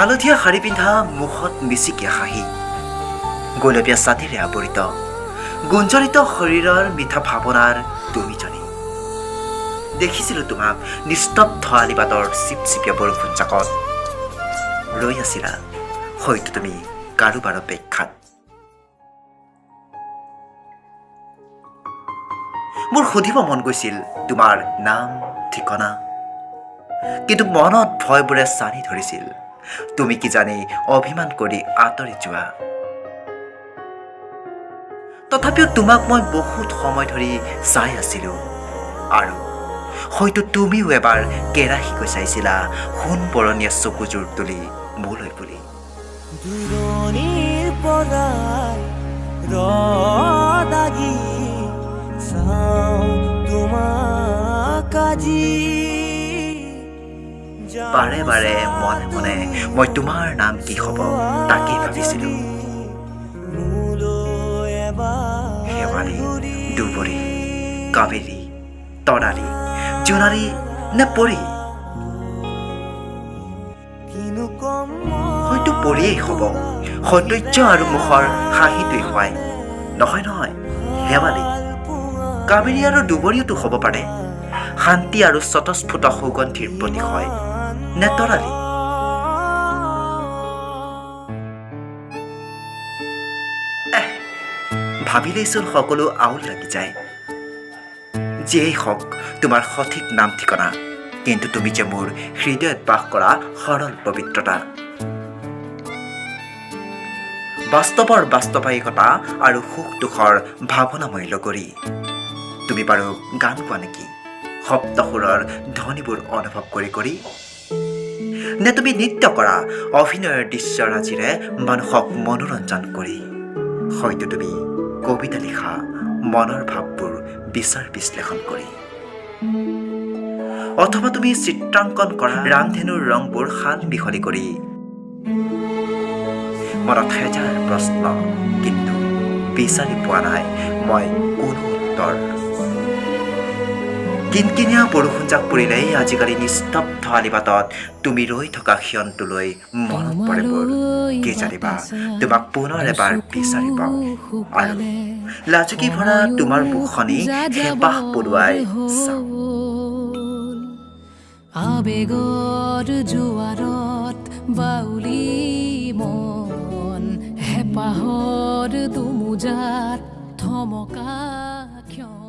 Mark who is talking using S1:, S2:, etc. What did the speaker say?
S1: হালধীয়া শাৰী পিন্ধা, মুখত মিচিকীয়া হাঁহি, গোলপীয়া ছাতিৰে আৱৰিত গুঞ্জৰিত শৰীৰৰ মিঠা ভাৱনাৰ তুমিজনী। দেখিছিলোঁ তোমাক নিস্তব্ধ আলিবাটৰ চিপচিপীয়া বৰষুণ জাকত ৰৈ আছিলা, হয়তো তুমি কাৰোবাৰ অপেক্ষাত। মোৰ সুধিব মন গৈছিল তোমাৰ নাম, ঠিকনা, কিন্তু মনত ভয়বোৰে চানি ধৰিছিল। তুমি কি জানি অভিমান কৰি আঁতৰি যোৱা। তথাপিও তোমাক মই বহুত সময় ধৰি চাই আছিলোঁ, আৰু হয়তো তুমিও এবাৰ কেৰাহীকৈ চাইছিলা সোণ বৰণীয়া চকুযোৰ তুলি মোলৈ বুলি।
S2: দূৰণিৰ পৰাই ৰদাগি চাওঁ তোমাক আজি।
S1: বাৰে বাৰে মনে মনে মই তোমাৰ নাম কি হ'ব তাকেই ভাবিছিলোঁ।
S2: মোলৈ এবাৰ
S1: শেৱালি,
S2: ঘূৰি।
S1: দুবৰি, কাবেৰী, তৰালী, জোনালী নে পৰী?
S2: কিনো কম
S1: হয়তো পৰিয়েই হ'ব, সৌন্দৰ্য আৰু মুখৰ হাঁহিটোৱেই হয়। নহয় নহয়, শেৱালি, কাবেৰী আৰু দুবৰীওতো হ'ব পাৰে। শান্তি আৰু স্বতঃস্ফূৰ্ত সুগন্ধিৰ প্ৰতীক হয় নে তৰালী? এহ, ভাবিলেইচোন সকলো আউল লাগি যায়। যিয়েই হওক তোমাৰ সঠিক নাম ঠিকনা, কিন্তু তুমি যে মোৰ হৃদয়ত বাস কৰা সৰল পবিত্ৰতা, বাস্তৱৰ বাস্তৱায়িকতা আৰু সুখ দুখৰ ভাৱনাময় লগৰী। তুমি বাৰু গান গোৱা নেকি সপ্তসুৰৰ ধ্বনিবোৰ অনুভৱ কৰি কৰি? নে তুমি নৃত্য কৰা অভিনয়ৰ দৃশ্যৰাজিৰে মানুহক মনোৰঞ্জন কৰি? হয়তো তুমি কবিতা লিখা মনৰ ভাৱবোৰ বিচাৰ বিশ্লেষণ কৰি, অথবা তুমি চিত্ৰাংকন কৰা ৰামধেনুৰ ৰংবোৰ সান মিহলি কৰি। মনত হেজাৰ প্ৰশ্ন, কিন্তু বিচাৰি পোৱা নাই মই কোনো উত্তৰ। কিনকিনীয়া বৰষুণজাক পৰিলেই আজিকালি নিস্তব্ধ আলিবাটত তুমি ৰৈ থকা ক্ষণটোলৈ মনত পৰে মোৰ। কি জানিবা তোমাক পুনৰ এবাৰ বিচাৰি পাওঁ আৰু লাজুকী ভৰা তোমাৰ মুখখনি হেঁপাহ পলুৱাই চাওঁ।
S3: আবেগৰ জোৱাৰত বাউলি মন, হেঁপাহৰ দুমোজাত থমকা ক্ষণ।